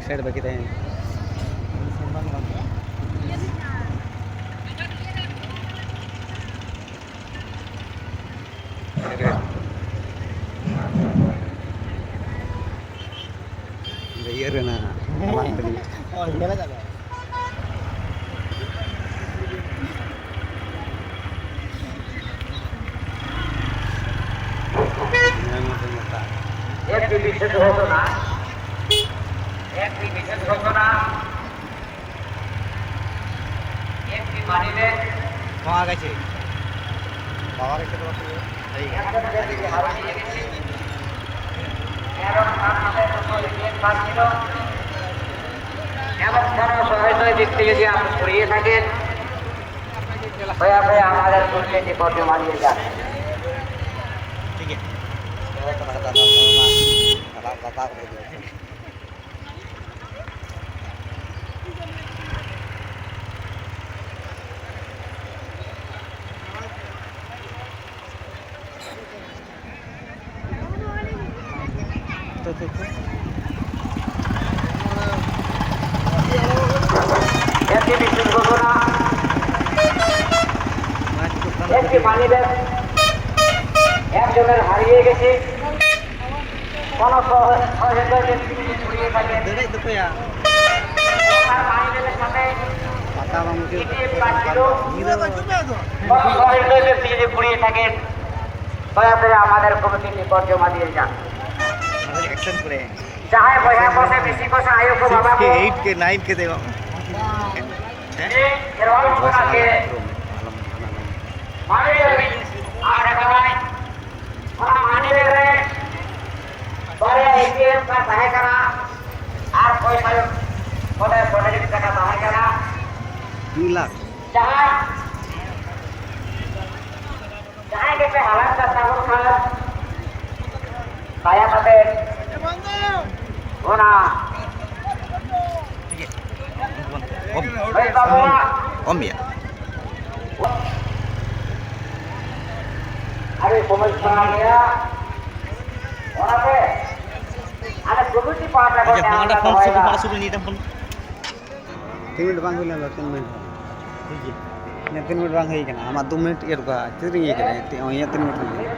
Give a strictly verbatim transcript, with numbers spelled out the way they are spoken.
Side ᱵᱟᱹᱠᱤ ᱛᱟᱦᱮᱸᱭᱮᱱᱟ᱾ ᱤᱭᱟᱹ ᱨᱮᱱᱟᱜ ᱥᱟᱢᱟᱝ ᱛᱮᱜᱮ᱾ ᱚ, ᱧᱮᱞ ᱟᱠᱟᱫᱟ᱾ ᱧᱮᱞ ᱢᱮ ᱢᱚᱴᱟ᱾ একটি বিশেষ ঘোষণা, একটি বিশেষ ঘোষণা, একটি মানি ব্যাগ। ᱱᱚᱣᱟ ᱜᱮ ᱪᱮᱫ? ᱯᱟᱣᱟᱨ ᱮᱠᱴᱩ ᱫᱚ ᱵᱟᱠᱚ ᱤᱭᱟᱹ᱾ এবং তার সাথে কোনো রিলেট বাদ ছিল এবং কোনো সহায়তার দিক থেকে যদি আপনি ঘুরিয়ে থাকেন, দয়া করে আমাদের কমিটির নিকট জমা দিয়ে যান। ᱴᱷᱤᱠ ᱜᱮᱭᱟ᱾ একটি বিশেষ ঘোষণা, একটি মানি ব্যাগ একজনের হারিয়ে গেছে। কোনো সহ-, সহযোগিতা যদি ছড়িয়ে থাকে, ᱫᱟᱹᱲᱮᱫ ᱫᱚ ᱚᱠᱚᱭᱟ? তার মানি ব্যাগের সাথে ᱯᱟᱛᱟ ᱵᱟᱝ ᱵᱩᱡᱷᱟᱹᱣ ᱤᱯᱤ ᱮᱯ ᱠᱟᱨᱰ ছিল। ᱧᱤᱫᱟᱹ ᱵᱟᱝ ᱪᱩᱯ ᱫᱚ᱾ কোনো সহযোগিতা যদি ছড়িয়ে থাকে, দয়া করে আমাদের কমিটির নিকট জমা দিয়ে যান। ᱚᱱᱟ ᱫᱚ ᱮᱠᱥᱮᱱ ᱠᱚᱨᱮ᱾ ᱡᱟᱦᱟᱸᱭ ᱵᱚᱭᱦᱟ ᱠᱚ ᱥᱮ ᱢᱤᱥᱤ ᱠᱚ ᱥᱮ ᱟᱭᱳ ᱠᱚ ᱥᱤᱠᱥ ᱵᱟᱵᱟ ᱠᱮ, ᱠᱚ ᱮᱭᱤᱴ ᱠᱮ, ᱱᱟᱭᱤᱱ ᱠᱮ ᱫᱮ ᱵᱟᱝ᱾ ᱦᱮᱸ? ᱠᱷᱮᱨᱣᱟᱞ ᱵᱚᱭᱮᱥ ᱦᱚᱯᱚᱱᱟᱜ ᱜᱮ ᱟᱞᱚᱢ ᱯᱩᱨᱟᱹᱣ ᱢᱮ, ᱟᱞᱚᱢ ᱦᱟᱱᱟ ᱱᱟᱭᱤᱱ᱾ ᱢᱟᱱᱰᱤ ᱦᱟᱹᱵᱤᱡ ᱟᱨ ᱟᱠᱟᱫᱟᱭ᱾ ᱚᱱᱟ ᱢᱟᱱᱰᱤ ᱨᱮ ᱵᱟᱨᱭᱟ ᱮᱴᱤᱮᱢ ᱠᱟᱨᱰ ᱛᱟᱦᱮᱸ ᱠᱟᱱᱟ ᱟᱨ ᱯᱚᱭᱥᱟ ᱵᱚᱞᱮ ᱯᱚᱸᱰᱮᱨ ᱴᱟᱠᱟ ᱛᱟᱦᱮᱸ ᱠᱟᱱᱟ᱾ ᱢᱤᱫ ᱞᱟᱠᱷ᱾ ᱡᱟᱦᱟᱸ ᱡᱟᱦᱟᱸᱭ ᱜᱮᱯᱮ ᱦᱟᱞᱟᱝ ᱠᱟᱜ ᱛᱟᱵᱚᱱ ᱠᱷᱟᱱ, ᱫᱟᱭᱟ ᱠᱟᱛᱮ ᱚᱱᱟ ᱚᱢ, ᱞᱟᱹᱭ ᱛᱟᱵᱚᱱᱟ᱾ ᱚᱢ ᱜᱮᱭᱟ᱾ ᱟᱹᱰᱤ ᱥᱚᱢᱚᱥᱥᱟ ᱜᱮᱭᱟ᱾ ᱚᱱᱟᱛᱮ ᱟᱪᱪᱷᱟ, ᱦᱚᱸ, ᱚᱸᱰᱮ ᱯᱷᱳᱱ ᱥᱩᱨ ᱨᱮ, ᱚᱲᱟᱜ ᱥᱩᱨ ᱨᱮ ᱱᱤᱭᱟᱹ ᱫᱟᱢ ᱯᱷᱳᱱ᱾ ᱛᱤᱱ ᱢᱤᱱᱤᱴ ᱵᱟᱝ ᱦᱩᱭ ᱞᱮᱱ ᱫᱚ, ᱛᱤᱱ ᱢᱤᱱᱤᱴ ᱦᱚᱸ᱾ ᱴᱷᱤᱠ ᱜᱮᱭᱟ᱾ ᱤᱧᱟᱹᱜ ᱛᱤᱱ ᱢᱤᱱᱤᱴ ᱵᱟᱝ ᱦᱩᱭ ᱠᱟᱱᱟ, ᱟᱢᱟᱜ ᱫᱩ ᱢᱤᱱᱤᱴ ᱤᱭᱟᱹ ᱨᱮ ᱠᱚ, ᱛᱤᱱ ᱨᱮ ᱤᱭᱟᱹ ᱠᱟᱱᱟ, ᱤᱧᱟᱹᱜ ᱛᱤᱱ ᱢᱤᱱᱤᱴ ᱦᱩᱭ ᱠᱟᱱᱟ᱾